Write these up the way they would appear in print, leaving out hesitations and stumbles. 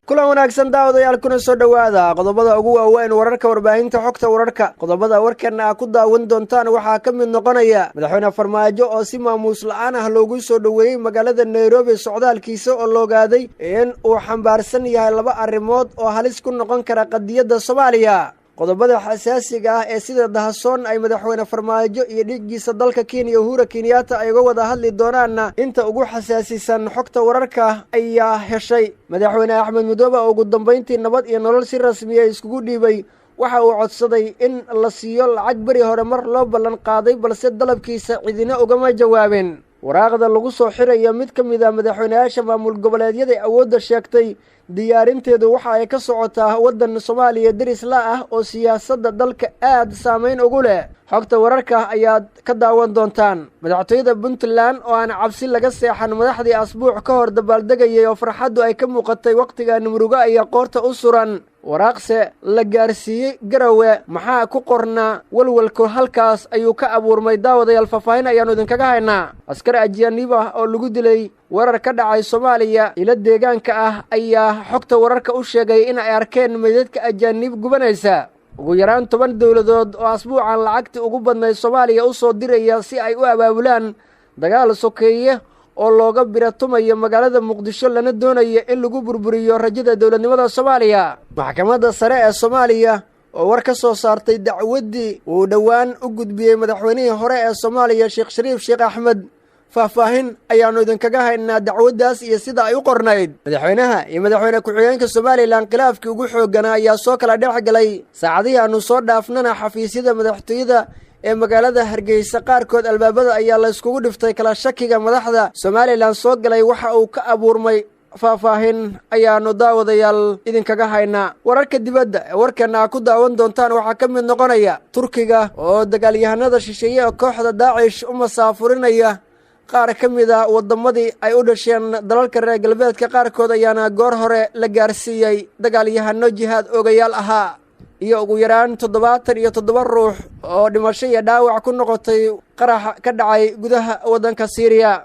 Kulan wanaagsan, daawadayaal, kuna soo dhowaada qodobada ugu waaweyn wararka warbaahinta Xogta Wararka. Qodobada warkan aa ku daawan doontaan waxaa ka mid noqonaya Madaxweyne Farmaajo oo si maamuus la'aan ah loogu soo dhoweeyey magaalada Nairobi, socdaalkiisa oo loogaaday in uu xambaarsan yahay laba arrimood oo halis ku noqon kara qadiyadda Soomaaliya. Qodobada xasaasiga ah ee sida dahasoon ay Madaxweyne Farmaajo iyo dhiiggiisa dalka Kenya, Uhura Kenyatta, ay uga wada hadli doonaanna, inta ugu xasaasisan Xogta Wararka ayaa heshay. Madaxweyne Axmed Mudoobe oo ugu dambayntii Nabad iyo Nolol si rasmiya iskugu dhiibay, waxa uu codsaday in la siiyo lacag beri hore mar loo ballan qaaday, balse dalabkiisa cidina ugama jawaabin. Waraaqda lagu soo xirayo mid ka mid ah madaxweyneyaasha maamul goboleedyada awoodda sheegtay, diyaarinteedu waxa ay ka socotaa waddan Soomaaliya deris la ah oo siyaasadda dalka aad saameyn ugu leh. Xogta Wararka ayaad ka daawan doontaan. Madaxtooyada Puntland oo aan cabsi laga seexan, madaxdii asbuuc ka hor dabaaldegayay oo farxaddu ay ka muuqatay, wakhtigan murugo ayaa qoorta u suran. Waraaqse la gaarsiiyey Garowe, maxaa ku qornaa? Walwalku halkaas ayuu ka abuurmay. Daawadayaal, faahfaahin ayaannu idinkaga haynaa. Askar ajaanib ah oo lagu dilay weerar ka dhacay Soomaaliya, ilo deegaanka ah ayaa Xogta Wararka u sheegay in ay arkeen meydadka ajaanib gubanaysa. Ugu yaraan 10 dowladood oo asbuucan lacagtii ugu badnayd Soomaaliya u soo diraya si ay u abaabulaan dagaal sokeeye oo looga biratumayo magaalada Muqdisho, lana doonayo in lagu burburiyo rajada dowladnimada Soomaaliya. Maxkamadda Sare ee Soomaaliya oo war ka soo saartay dacwaddii uu dhowaan u gudbiyey madaxweynihii hore ee Soomaaliya, Sheekh Shariif Sheekh Axmed, faahfaahin ayaannu idinkaga haynaa dacwaddaas iyo sida ay u qornayd. Madaxweynaha iyo madaxweyne ku-xigeenka Somaliland khilaafkii ugu xoogganaa ayaa soo kala dhex galay. Saacadihii aannu soo dhaafnana xafiisyada madaxtooyada ee magaalada Hargeysa qaarkood albaabada ayaa la iskugu dhiftay. Kala shakiga madaxda Somaliland soo galay waxa uu ka abuurmay, faahfaahin ayaannu daawadayaal idinkaga haynaa. Wararka dibadda ee warkeena aa ku daawan doontaan waxaa ka mid noqonaya Turkiga oo dagaalyahanada shisheeye ee kooxda Daacish u masaafurinaya qaar ka mid ah waddamadii ay u dhasheen. Dalalka reer galbeedka qaarkood ayaana goor hore la gaarsiiyey dagaalyahano jihaad oogayaal ahaa. Iyo ugu yaraan 77 ruux oo dhimasho iyo dhaawac ku noqotay qarax ka dhacay gudaha waddanka Siiriya.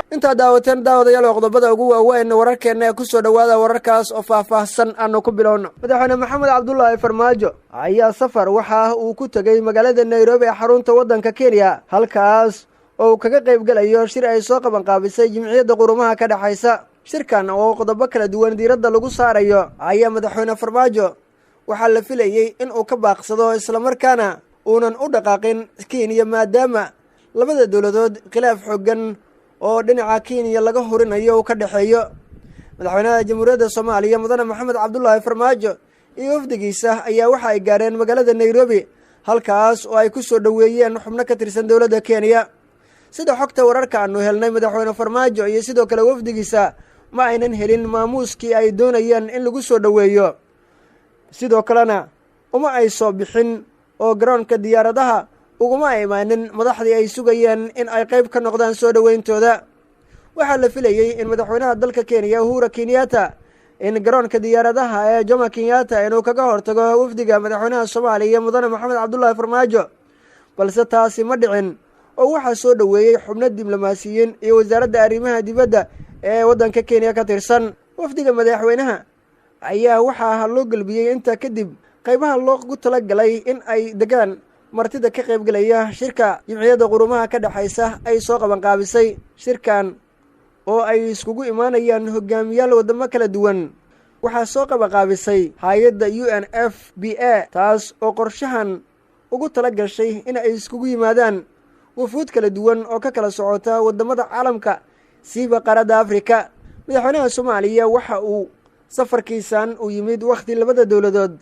Intaad daawateen, daawadayaal, oo qodobada ugu waaweyn wararkeenna ee kusoo dhowaada wararkaas oo faahfaahsan. Aanu ku bilowno. Madaxweyne Maxamed Cabdulaahi Farmaajo ayaa safar waxa uu ku tegey magaalada Nairobi ee xarunta waddanka Kenya, halkaas oo uu kaga qayb gelayo shir ay soo qabanqaabisay Jimciyadda Qurumaha ka Dhexaysa. Shirkan oo qodobo kala duwan diiradda lagu saarayo ayaa Madaxweyne Farmaajo waxaa la filayey in uu ka baaqsado, islamarkaana uunan u dhaqaaqin Kenya, maadaama labada dowladood khilaaf xooggan oo dhinaca Kenya laga hurinayo uu ka dhexeeyo. Madaxweynaha Jamhuuriyadda Soomaaliya, Mudane Maxamed Cabdulaahi Farmaajo, iyo wafdigiisa ayaa waxa ay gaareen magaalada Nairobi, halkaas oo ay ku soo dhoweeyeen xubno ka tirsan dowladda Kenya. Sida xogta wararka aanu helnay, Madaxweyne Farmaajo iyo sidoo kale wafdigiisa ma aynan helin maamuuskii ay doonayeen in lagu soo dhoweeyo. Sidoo kalena uma ay soo bixin oo garoonka diyaaradaha uguma imaanin madaxdii ay sugayeen in ay qayb ka noqdaan soo dhoweyntooda. Waxaa la filayey in madaxweynaha dalka Kenya, Uhura Kenyatta, in garoonka diyaaradaha ee Jomo Kenyatta inuu kaga hortago wafdiga madaxweynaha Soomaaliya, Mudane Maxamed Cabdulaahi Farmaajo, balse taasi ma dhicin oo waxaa soo dhoweeyey xubno diblomaasiyiin iyo wasaaradda arrimaha dibadda ee waddanka Kenya ka tirsan. Wafdiga madaxweynaha ayaa waxaa loo gelbiyey intaa kadib qaybaha loogu talagalay in ay degaan martida ka qaybgelaya shirka Jimciyadda Qurumaha ka Dhexaysa ay soo qabanqaabisay. Shirkan oo ay iskugu imaanayaan hogaamiyaal waddamo kala duwan waxaa soo qabanqaabisay hay-adda UNFPA, taas oo qorshahan ugu tala gashay in ay iskugu yimaadaan wufuud kala duwan oo ka kala socota waddamada caalamka, siiba qaaradda Afrika. Madaxweynaha Soomaaliya waxa uu safarkiisan uu yimid wakhti labada dowladood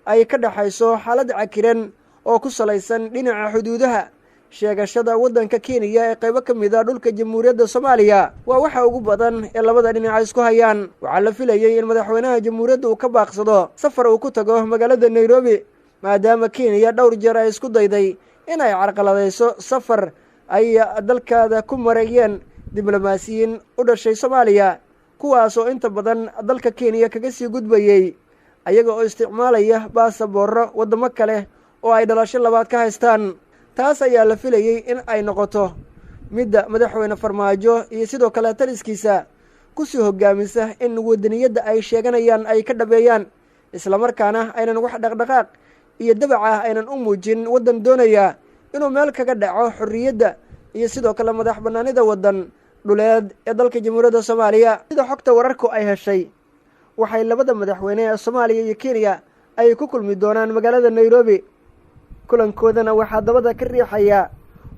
ay ka dhexayso xaalad cakiran oo ku salaysan dhinaca xuduudaha. Sheegashada waddanka Kenya ee qaybo ka mid ah dhulka Jamhuuriyadda Soomaaliya waa waxa ugu badan ee labada dhinac isku hayaan. Waxaa la filayey in madaxweynaha jamhuuriyadda uu ka baaqsado safar uu ku tago magaalada Nairobi, maadaama Kenya dhowr jeer ay isku dayday in ay carqaladayso safar ay dalkaada ku marayeen diblomaasiyiin u dhashay Soomaaliya, kuwaas oo inta badan dalka Kenya kaga sii gudbayey ayaga oo isticmaalaya baasaboorro waddamo kale oo ay dhalasho labaad ka haystaan. Taas ayaa la filayey in ay noqoto midda Madaxweyne Farmaajo iyo sidoo kale taliskiisa kusii hogaamisa in wadaniyadda ay sheeganayaan ay ka dhabeeyaan, islamarkaana aynan wax dhaqdhaqaaq iyo dabaca aynan u muujin waddan doonaya inuu meel kaga dhaco xorriyadda iyo sidoo kale madax bannaanida waddan dhuleed ee dalka Jamhuuriyadda Soomaaliya. Sida xogta wararku ay heshay, waxay labada madaxweyne ee Soomaaliya iyo Kenya ay ku kulmi doonaan magaalada Nairobi. Kulankoodana waxaa dabada ka riixaya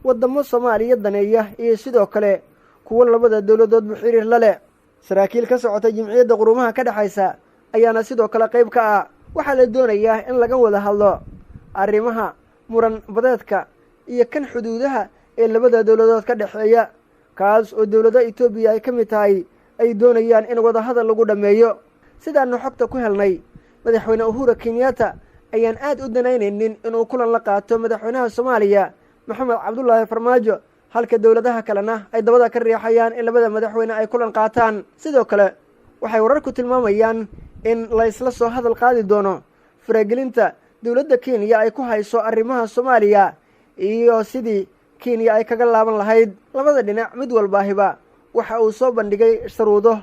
waddamo Soomaaliya daneeya iyo sidoo kale kuwo labada dowladoodba xiriir la leh. Saraakiil ka socota Jimciyadda Qurumaha ka dhexaysa ayaana sidoo kale qayb ka ah. Waxaa la doonayaa in laga wada hadlo arrimaha muran badeedka iyo kan xuduudaha ee labada dowladood ka dhexeeya, kaas oo dowlado Etoobiya ay ka mid tahay ay doonayaan in wadahadal lagu dhammeeyo. Sidaanu xogta ku helnay, Madaxweyne Uhura Kenyatta ayaan aad u danaynaynin inuu kulan la qaato madaxweynaha Soomaaliya Maxamed Cabdulaahi Farmaajo, halka dowladaha kalena ay dabada ka riixayaan in labada madaxweyne ay kulan qaataan. Sidoo kale waxay wararku tilmaamayaan in la isla soo hadal qaadi doono faragelinta dowladda Kenya ay ku hayso arrimaha Soomaaliya iyo sidii Kenya ay kaga laaban lahayd. Labada dhinac mid walbaahiba waxa uu soo bandhigay shuruudo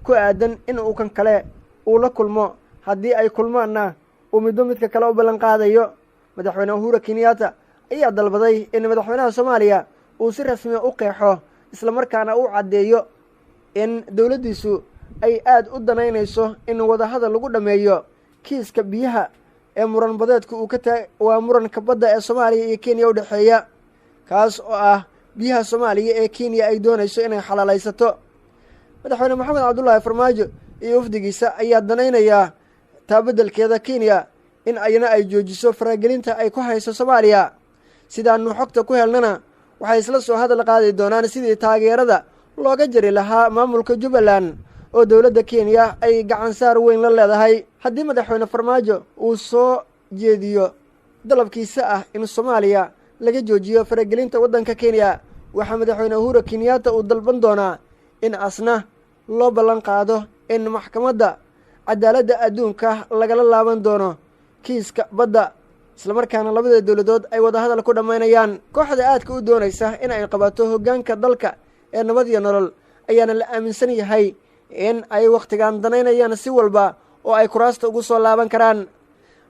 ku aadan in uu kan kale uu la kulmo, haddii ay kulmaanna uu midba midka kale u ballan qaadayo. Madaxweyne Uhura Kenyatta ayaa dalbaday in madaxweynaha Soomaaliya uu si rasmiya u qeexo, islamarkaana u caddeeyo in dowladdiisu ay aad u danaynayso in wadahadal lagu dhammeeyo kiiska biyaha ee muran badeedku uu ka taa waa muranka badda ee Soomaaliya iyo Kenya u dhexeeya, kaas oo ah biyaha Soomaaliya ee Kenya ay doonayso inay xalaalaysato. Madaxweyne Maxamed Cabdulaahi Farmaajo iyo wafdigiisa ayaa danaynayaa taa beddelkeeda Kenya in ayna ay joojiso faragelinta ay ku hayso Soomaaliya. Sidaanu xogta ku helnana, waxay isla soo hadal qaadi doonaan sidii taageerada looga jari lahaa maamulka Jubbaland oo dowladda Kenya ay gacan saar weyn la leedahay. Haddii Madaxweyne Farmaajo uu soo jeediyo dalabkiisa ah in Soomaaliya laga joojiyo faragelinta waddanka Kenya, waxaa Madaxweyne Uhura Kenyatta uu dalban doonaa in asna loo ballan qaado in Maxkamadda Cadaaladda Adduunka lagala laaban doono kiiska badda, islamarkaana labada dowladood ay wadahadal ku dhammaynayaan. Kooxda aadka u doonaysa in ay qabato hoggaanka dalka ee Nabad iyo Nolol ayaana la aaminsan yahay in ay wakhtigan danaynayaan si walba oo ay kuraasta ugu soo laaban karaan.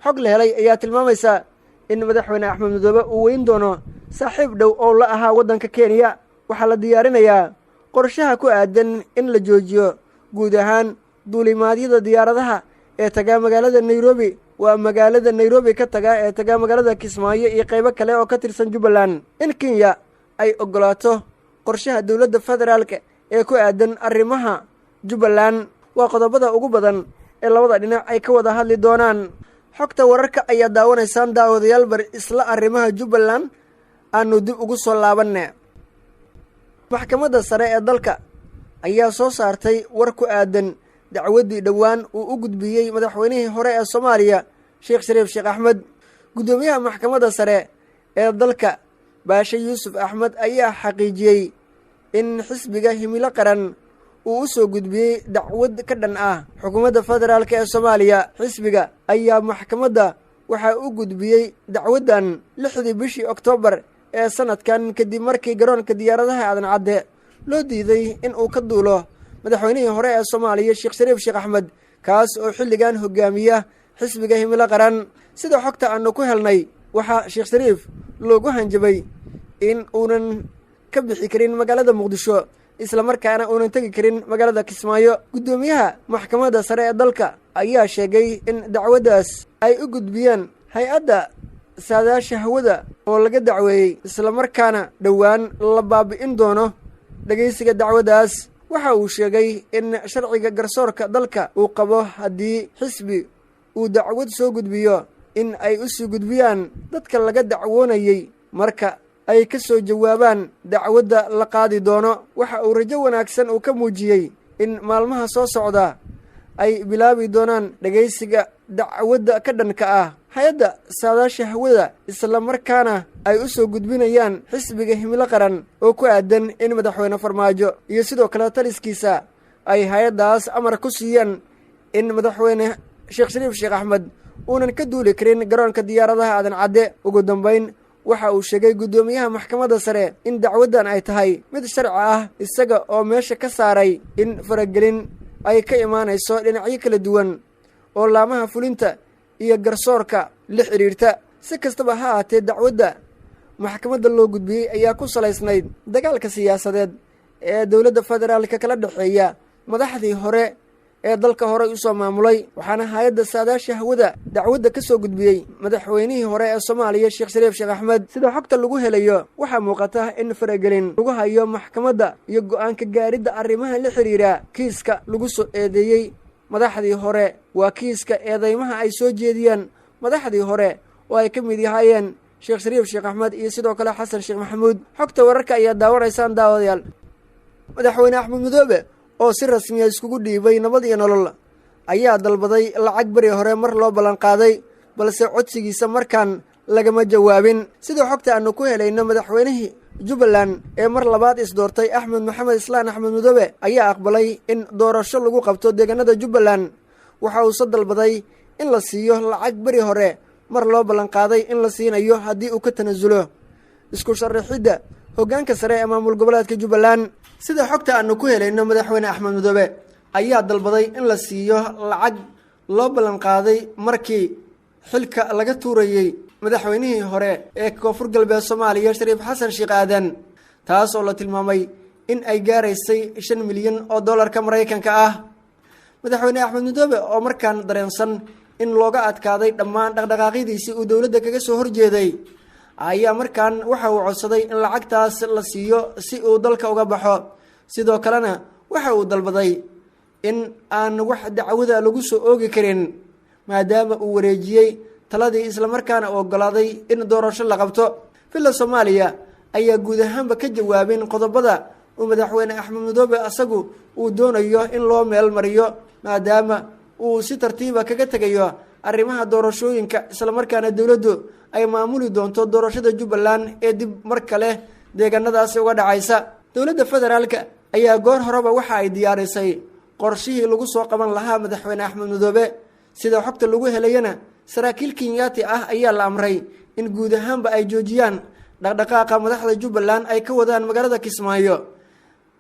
Xog la helay ayaa tilmaamaysa in Madaxweyne Axmed Madoobe uu weyn doono saaxiib dhow oo la ahaa waddanka Kenya. Waxaa la diyaarinayaa qorshaha ku aadan in la joojiyo guud ahaan duulimaadyada diyaaradaha ee tagaa magaalada Nairobi, waa magaalada Nairobi ka taga ee tagaa magaalada Kismaayo iyo qaybo kale oo ka tirsan Jubbaland, in Kenya ay oggolaato qorshaha dowladda federaalka ee ku aadan arrimaha Jubbaland. Waa qodobada ugu badan ee labada dhinac ay ka wada hadli doonaan. Xogta wararka ayaa daawanaysaan, daawadayaal. Bar isla arrimaha Jubbaland aanu dib ugu soo laabanne. Maxkamadda Sare ee dalka ayaa soo saartay war ku aadan dacwaddii dhowaan uu u gudbiyey madaxweynihii hore ee Soomaaliya, Sheekh Shariif Sheekh Axmed. Guddoomiyaha Maxkamadda Sare ee dalka, Baashe Yuusuf Axmed, ayaa xaqiijiyey in xisbiga Himilo Qaran uu u soo gudbiyey dacwad ka dhan ah xukuumadda federaalka ee Soomaaliya. Xisbiga ayaa maxkamadda waxaa u gudbiyey dacwaddan 6dii bishii Oktoobar ee sanadkan, kadib markii garoonka diyaaradaha Aadan Cadde loo diiday in uu ka duulo madaxweynihii hore ee Soomaaliya, Sheekh Shariif Sheekh Axmed, kaas oo xilligan hogaamiya xisbiga Himilo Qaran. Sida xogta aanu ku helnay, waxaa Sheekh Shariif loogu hanjabay in uunan ka bixi karin magaalada Muqdisho, islamarkaana uunan tegi karin magaalada Kismaayo. Guddoomiyaha Maxkamadda Sare ee dalka ayaa sheegay in dacwaddaas ay u gudbiyeen hay-adda saadaasha hawada oo laga dacweeyey, islamarkaana dhowaan la baabi'in doono dhegaysiga dacwaddaas. Waxa uu sheegay in sharciga garsoorka dalka uu qabo haddii xisbi uu dacwad soo gudbiyo in ay u sii gudbiyaan dadka laga dacwoonayey, marka ay ka soo jawaabaan dacwadda la qaadi doono. Waxa uu rajo wanaagsan uu ka muujiyey in maalmaha soo socda ay bilaabi doonaan dhegaysiga dacwadda ka dhanka ah hay-adda saadaasha hawada, islamarkaana ay u soo gudbinayaan xisbiga Himilo Qaran oo ku aadan in Madaxweyne Farmaajo iyo sidoo kale taliskiisa ay hay-addaas amar ku siiyeen in Madaxweyne Sheekh Shariif Sheekh Axmed uunan ka duuli karin garoonka diyaaradaha Aadan Cadde. Ugu dambayn, Waxa uu sheegay guddoomiyaha maxkamadda sare in dacwaddan ay tahay mid sharci ah, isaga oo meesha ka saaray in faragelin ay ka imaanayso dhinacyo kala duwan oo laamaha fulinta iyo garsoorka la xidhiirta. Si kastaba ha ahaatee, dacwadda maxkamadda loo gudbiyey ayaa ku salaysnayd dagaalka siyaasadeed ee dowladda federaalka kala dhexeeya madaxdii hore ee dalka horey usoo maamulay. Waxaana hay-adda saadaasha hawada dacwadda ka soo gudbiyey madaxweynihii hore ee Soomaaliya, Sheekh Shariif Sheekh Axmed. Sida xogta lagu helayo, waxaa muuqata in faragelin lagu hayo maxkamadda iyo go-aanka gaaridda arrimaha la xiriira kiiska lagu soo eedeeyey madaxdii hore. Waa kiiska eedeymaha ay soo jeediyeen madaxdii hore oo ay ka mid yahaayeen Sheekh Shariif Sheekh Axmed iyo sidoo kale Xasan Sheekh Maxamuud. Xogta wararka ayaa daawanaysaan, daawadayaal. Madaxweyne Axmed Madoobe oo si rasmiya iskugu dhiibay Nabad iyo Nolol ayaa dalbaday lacag beri hore mar loo ballanqaaday, balse codsigiisa markaan lagama jawaabin. Sida xogta aanu ku helayno, madaxweynihii Jubbaland ee mar labaad isdoortay, Axmed Maxamed Islaan Axmed Madoobe, ayaa aqbalay in doorasho lagu qabto deegaanada Jubbaland. Waxa uuse dalbaday in la siiyo lacag beri hore mar loo ballanqaaday in la siinayo haddii uu ka tanasulo isku sharaxidda hoggaanka sare ee maamul goboleedka Jubbaland. Sida xogta aanu ku helayno, madaxweyne Axmed Madoobe ayaa dalbaday in la siiyo lacag loo ballanqaaday markii xilka laga tuurayey madaxweynihii hore ee Koonfur Galbeed Soomaaliya, Shariif Xasan Sheekh Aadan, taas oo la tilmaamay in ay gaaraysay 5 milyan oo dollarka Maraykanka ah. Madaxweyne Axmed Madoobe oo markaan dareensan in looga adkaaday dhammaan dhaqdhaqaaqyadiisii uu dowladda kaga soo horjeeday ayaa markaan waxa uu codsaday in lacagtaas la siiyo si uu dalka uga baxo. Sidoo kalena waxa uu dalbaday in aan wax dacwada lagu soo oogi karin, maadaama uu wareejiyey taladii, islamarkaana u ogolaaday in doorasho la qabto. Villa Soomaaliya ayaa guud ahaanba ka jawaabin qodobada uu madaxweyne Axmed Madoobe asagu uu doonayo in loo meel mariyo, maadaama uu si tartiiba kaga tegayo arrimaha doorashooyinka, islamarkaana dowladdu ay maamuli doonto doorashada Jubbaland ee dib mar kale deegaanadaasi uga dhacaysa. Dowladda federaalka ayaa goor horeba waxa ay diyaarisay qorshihii lagu soo qaban lahaa madaxweyne Axmed Madoobe. Sida xogta lagu helayana, saraakiil Kenyaati ah ayaa la amray in guud ahaanba ay joojiyaan dhaqdhaqaaqa madaxda Jubbaland ay ka wadaan magaalada Kismaayo,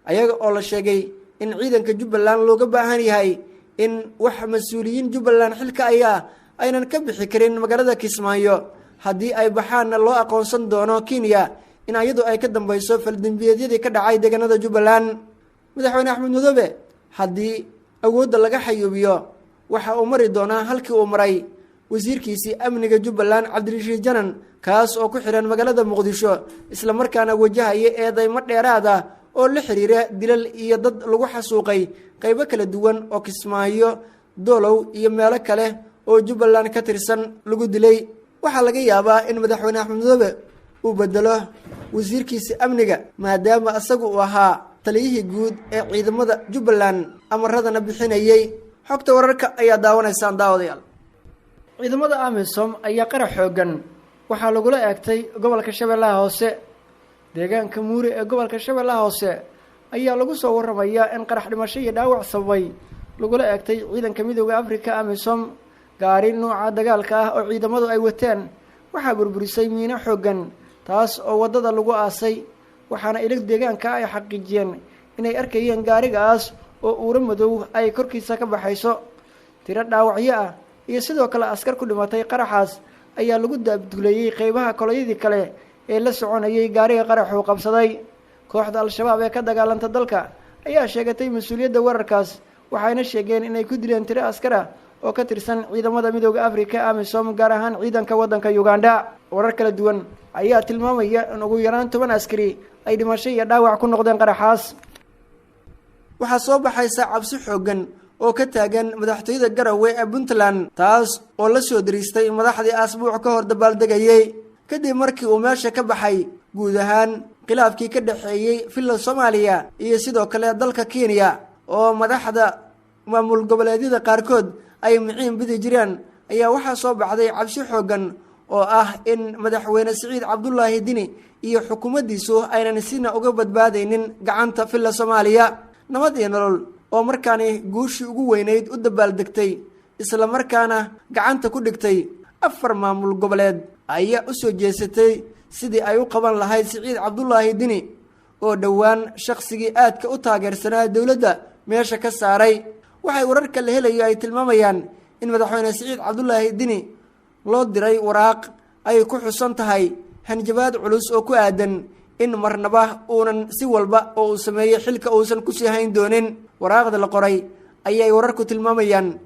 ayaga oo la sheegay in ciidanka Jubbaland looga baahan yahay in wax mas-uuliyiin Jubbaland xilka ayaa aynan ka bixi karin magaalada Kismaayo, haddii ay baxaanna loo aqoonsan doono Kenya in ayadu ay ka dambeyso faldembiyeedyadii ka dhacay deegaanada Jubbaland. Madaxweyne Axmed Madoobe haddii awoodda laga xayuubiyo, waxa uu mari doonaa halkii uu maray wasiirkiisii amniga Jubbaland, Cabdirashiid Janan, kaas oo ku xihan magaalada Muqdisho, islamarkaana wajahaya eedeymo dheeraad ah oo la xiriira dilal iyo dad lagu xasuuqay qaybo kala duwan oo Kismaayo, Doolow iyo meelo kale oo Jubbaland ka tirsan lagu dilay. Waxaa laga yaabaa in madaxweyne Axmed Madoobe uu bedelo wasiirkiisa amniga, maadaama isagu uu ahaa taliyihii guud ee ciidamada Jubbaland, amaradana bixinayey. Xogta wararka ayaa daawanaysaan, daawadayaal. Ciidamada AMISOM ayaa qarax xoogan waxaa lagula eegtay gobolka Shabeellaha Hoose. Deegaanka Muuri ee gobolka Shabeellaha Hoose ayaa lagu soo warramayaa in qarax dhimasho iyo dhaawac sababay lagula eegtay ciidanka Midooda Africa, AMISOM. Gaari nuuca dagaalka ah oo ciidamadu ay wateen waxaa burburisay miino xooggan, taas oo waddada lagu aasay, waxaana ilig deegaanka ay xaqiijiyeen inay arkayeen gaarigaas oo uuro madow ay korkiisa ka baxayso. Tiro dhaawacyo ah iyo sidoo kale askar ku dhimatay qaraxaas ayaa lagu daabduleeyey qeybaha koloyadii kale ee la soconayay gaariga qaraxuu qabsaday. Kooxda Al-Shabaab ee ka dagaalanta dalka ayaa sheegatay mas-uuliyadda weerarkaas, waxayna sheegeen inay ku dileen tiro askar ah oo ka tirsan ciidamada Midooda Africa, AMISOM, gaar ahaan ciidanka waddanka Uganda. Warar kala duwan ayaa tilmaamaya in ugu yaraan 10 askari ay dhimasho iyo dhaawac ku noqdeen qaraxaas. Waxaa soo baxaysa cabsi xooggan oo ka taagan madaxtooyada Garowe ee Puntland, taas oo la soo dariistay madaxdii asbuuc ka hor dabaaldegayey, kadib markii uu meesha ka baxay guud ahaan khilaafkii ka dhexeeyey Villa Soomaaliya iyo sidoo kale dalka Kenya, oo madaxda maamul goboleedyada qaarkood ay miciin bidi jireen. Ayaa waxaa soo baxday cabsi xooggan oo ah in madaxweyne Siciid Cabdulaahi Dini iyo xukuumaddiisu aynan sina uga badbaadaynin gacanta Villa Soomaaliya. Nabad iyo Nolol oo markaani guushii ugu weynayd u dabaaldegtay, islamarkaana gacanta ku dhigtay afar maamul goboleed, ayaa u soo jeesatay Sidii ay u qaban lahayd Siciid Cabdulaahi Dini oo dhowaan shakhsigii aadka u taageersanaa dowladda meesha ka saaray. Waxay wararka la helayo ay tilmaamayaan in madaxweyne Siciid Cabdulaahi Dini loo diray waraaq ay ku xusan tahay hanjabaad culus oo ku aadan in marnaba uunan si walba oo uu sameeyey xilka uusan kusii hayn doonin. Waraaqda la qoray ayay wararku tilmaamayaan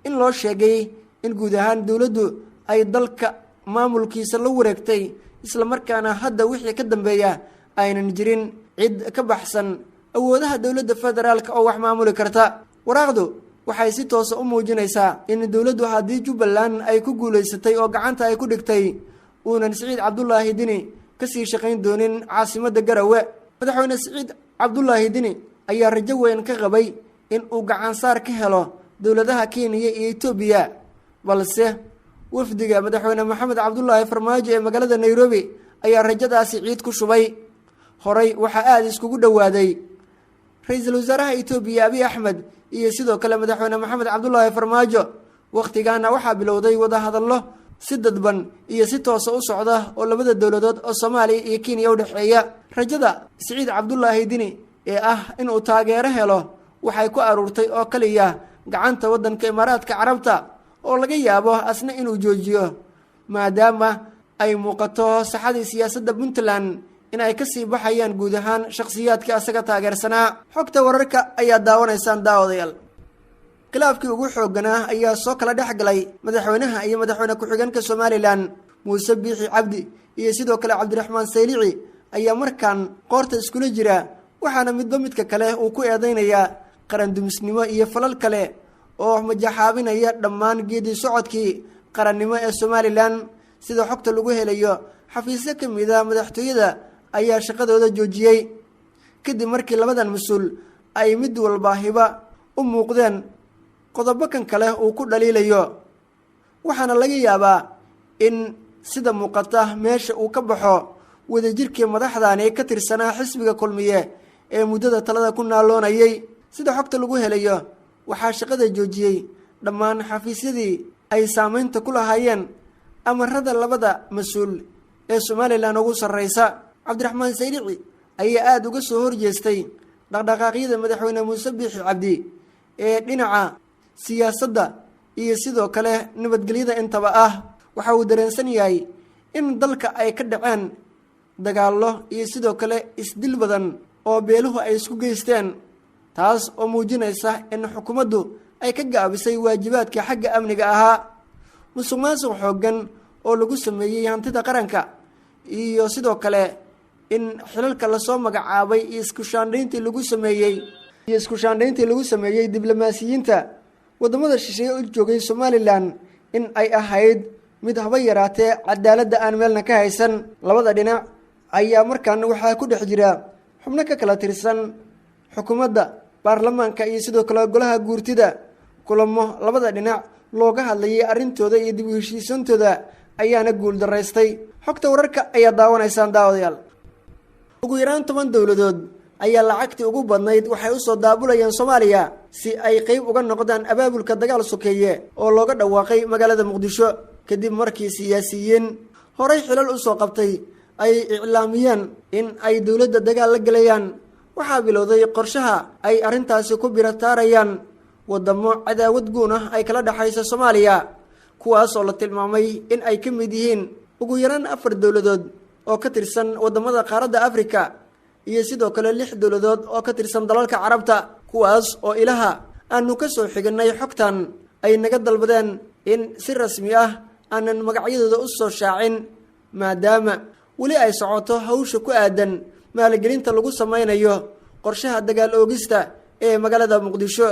in loo sheegay in guud ahaan dowladdu ay dalka maamulkiisa la wareegtay, islamarkaana hadda wixii ka dambeeya aynan jirin cid ka baxsan awoodaha dowladda federaalka oo wax maamuli karta. Waraaqdu waxay si toosa u muujinaysaa in dowladdu haddii Jubbaland ay ku guulaysatay oo gacanta ay ku dhigtay, uunan Siciid Cabdulaahi Dini kasii shaqayn doonin caasimadda Garowe. Madaxweyne Siciid Cabdulaahi Dini ayaa rajo weyn ka qabay in uu gacansaar ka helo dowladaha Kenya iyo Etoobiya, balse wafdiga madaxweyne Maxamed Cabdulaahi Farmaajo ee magaalada Nairobi ayaa rajadaasi ciid ku shubay. Horey waxaa aada iskugu dhowaaday ra-iisul wasaaraha Etoobiya Abiy Axmed iyo sidoo kale madaxweyne Maxamed Cabdulaahi Farmaajo. Wakhtigaana waxaa bilowday wadahadallo si dadban iyo si toosa u socda oo labada dowladood oo Soomaaliya iyo Kenya u dhexeeya. Rajada Siciid Cabdulaahi Dini ee ah inuu taageero helo waxay ku aruurtay oo kaliya gacanta waddanka Imaaraadka Carabta, oo laga yaabo asna inuu joojiyo, maadaama ay muuqato saxadii siyaasadda Puntland in ay kasii baxayaan guud ahaan shakhsiyaadka asaga taageersanaa. Xogta wararka ayaa daawanaysaan, daawadayaal. Khilaafkii ugu xoogganaa ayaa soo kala dhex galay madaxweynaha iyo madaxweyne ku-xigeenka Somalilan. Muuse Biixi Cabdi iyo sidoo kale Cabdiraxmaan Saylici ayaa markaan qoorta iskula jira, waxaana midba midka kale uu ku eedeynayaa qarandumisnimo iyo falal kale oo majaxaabinaya dhammaan geedi socodkii qarannimo ee Somalilan. Sida xogta lagu helayo, xafiisyo ka mid a madaxtooyada ayaa shaqadooda joojiyey kadib markii labadan mas-uul ay mid walba hiba u muuqdeen qodobo kan kale uu ku dhaliilayo. Waxaana laga yaabaa in sida muuqata meesha uu ka baxo wadajirkii madaxdani ka tirsanaa xisbiga Kulmiye ee muddada talada ku naaloonayay. Sida xogta lagu helayo, waxaa shaqada joojiyey dhammaan xafiisyadii ay saameynta ku lahaayeen amarada labada mas-uul ee Somalilan ugu sarreysa. Cabdiraxmaan Saylici ayaa aada uga soo horjeestay dhaqdhaqaaqyada madaxweyne Muuse Biixi Cabdi ee dhinaca siyaasadda iyo sidoo kale nabadgelyada intaba ah. Waxa uu dareensan yahay in dalka ay ka dhaceen dagaallo iyo sidoo kale isdil badan oo beeluhu ay isku geysteen, taas oo muujinaysa in xukuumaddu ay ka gaabisay waajibaadka xagga amniga ahaa, musuq maasuq xooggan oo lagu sameeyey hantida qaranka, iyo sidoo kale in xilalka lasoo magacaabay iyo isku shaandhayntii lagu sameeyey diblomaasiyiinta waddamada shisheeye u joogay Somalilan in ay ahayd mid haba yaraatee cadaaladda aan meelna ka haysan. Labada dhinac ayaa markan waxaa ku dhex jira xubno ka kala tirsan xukuumadda, baarlamaanka iyo sidoo kale golaha guurtida. Kulamo labada dhinac looga hadlayay arrintooda iyo dib u heshiisantooda ayaana guul daraystay. Xogta wararka ayaa daawanaysaan, daawadayaal. Ugu yaraan 10 dowladood ayaa lacagtii ugu badnayd waxay usoo daabulayeen Soomaaliya si ay qeyb uga noqdaan abaabulka dagaal sokeeye oo looga dhawaaqay magaalada Muqdisho, kadib markii siyaasiyiin horay xilal usoo qabtay ay iclaamiyeen in ay dowladda dagaal la gelayaan. Waxaa bilowday qorshaha ay arrintaasi ku birataarayaan wadamo cadaawad guun ah ay kala dhexaysa Soomaaliya, kuwaas oo la tilmaamay in ay ka mid yihiin ugu yaraan afar dowladood oo ka tirsan waddamada qaaradda Afrika iyo sidoo kale lix dowladood oo ka tirsan dalalka Carabta, kuwaas oo ilaha aanu ka soo xiganay xogtan ay naga dalbadeen in si rasmi ah aanan magacyadooda u soo shaacin, maadaama weli ay socoto hawsha ku aadan maalgelinta lagu sameynayo qorshaha dagaal oogista ee magaalada Muqdisho.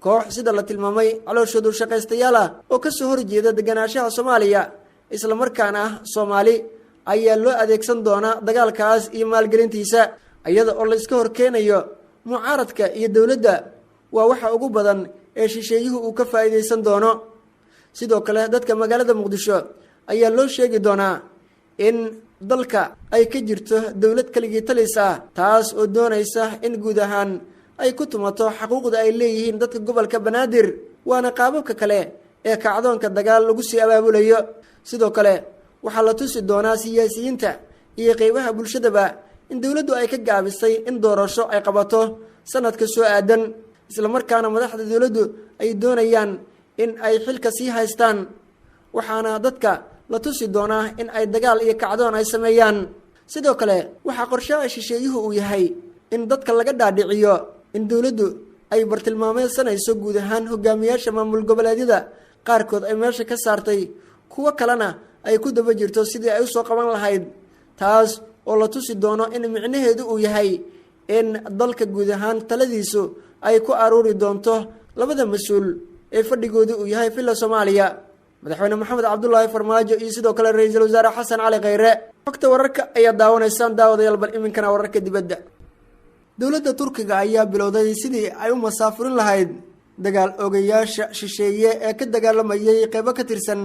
Koox sida la tilmaamay calooshoodu shaqaystayaal ah oo kasoo horjeeda deganaanshaha Soomaaliya, islamarkaana ah Soomaali, ayaa loo adeegsan doonaa dagaalkaas iyo maalgelintiisa, iyada oo la iska horkeenayo mucaaradka iyo dowladda. Waa waxa ugu badan ee shisheeyuhu uu ka faa'iidaysan doono. Sidoo kale dadka magaalada Muqdisho ayaa loo sheegi doonaa in dalka ay ka jirto dowlad keligii talis ah, taas oo doonaysa in guud ahaan ay ku tumato xaquuqda ay leeyihiin dadka gobolka Banaadir, waana qaababka kale ee kacdoonka dagaal lagu sii abaabulayo. Sidoo kale waxaa la tusi doonaa siyaasiyiinta iyo qeybaha bulshadaba in dowladdu ay ka gaabisay in doorasho ay qabato sanadka soo aadan, islamarkaana madaxda dowladdu ay doonayaan in ay xilka sii haystaan. Waxaana dadka la tusi doonaa in ay dagaal iyo kacdoon ay sameeyaan. Sidoo kale waxaa qorshaha shisheeyuhu uu yahay in dadka laga dhaadhiciyo in dowladdu ay bartilmaameysanayso guud ahaan hogaamiyaasha maamul goboleedyada qaarkood ay meesha ka saartay, kuwo kalena ay ku daba jirto sidii ay usoo qaban lahayd, taas oo la tusi doono in micnaheedu uu yahay in dalka guud ahaan taladiisu ay ku aruuri doonto labada mas-uul ee fadhigoodu uu yahay Villa Soomaaliya, Madaxweyne Maxamed Cabdulaahi Farmaajo iyo sidoo kale Ra-iisul Wasaare Xasan Cali Kheyre. Xogta wararka ayaa daawanaysaan daawadayaal, bal iminkana wararka dibadda. Dowladda Turkiga ayaa bilowday sidii ay u masaafurin lahayd dagaal ogayaasha shisheeye ee ka dagaalamayay qeybo ka tirsan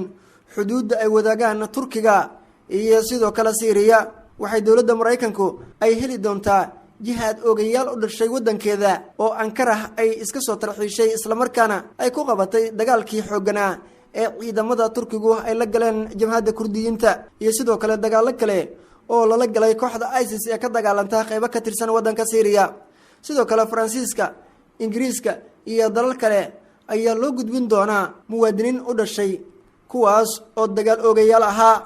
xuduudda ay wadaagaan Turkiga iyo sidoo kale Siiriya. Waxay dowladda Maraykanku ay heli doontaa jihaad ogayaal u dhashay waddankeeda oo Ankarah ay iska soo tarxiishay, islamarkaana ay ku qabatay dagaalkii xoogganaa ee ciidamada Turkigu ay la galeen jabhadda Kurdiyiinta iyo sidoo kale dagaallo kale oo lala galay kooxda ISIS ee ka dagaalanta qeybo ka tirsan waddanka Siiriya. Sidoo kale Faransiiska, Ingiriiska iyo dalal kale ayaa loo gudbin doonaa muwaadiniin u dhashay kuwaas oo dagaal oogayaal ahaa.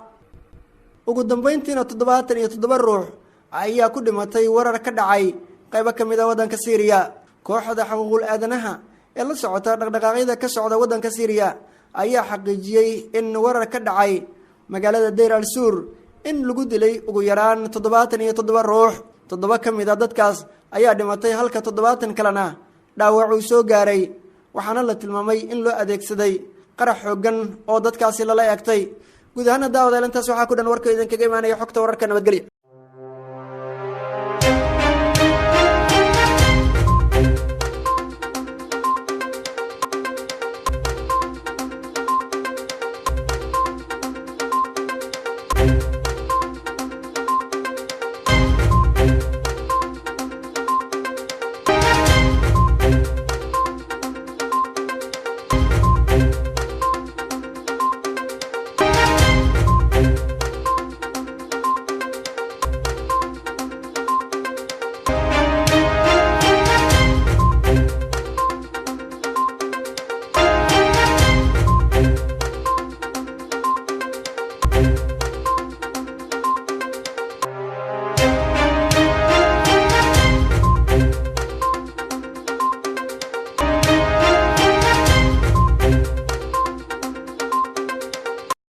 Ugu dambeyntiina 77 ruux ayaa ku dhimatay warar ka dhacay qaybo ka mid a waddanka Siiriya. Kooxda xuquuqul aadanaha ee la socota dhaqdhaqaaqyada ka socda waddanka Siiriya ayaa xaqiijiyey in warar ka dhacay magaalada Deyr al Suur in lagu dilay ugu yaraan 77 ruux. 7 ka mid a dadkaas ayaa dhimatay, halka 70 kalena dhaawacuu soo gaaray, waxaana la tilmaamay in loo adeegsaday qarax xooggan oo dadkaasi lala eegtay. Guud ahaana daawadayaal, intaas waxaa ku dhan warka idinkaga imaanaya xogta wararka. Nabadgelya.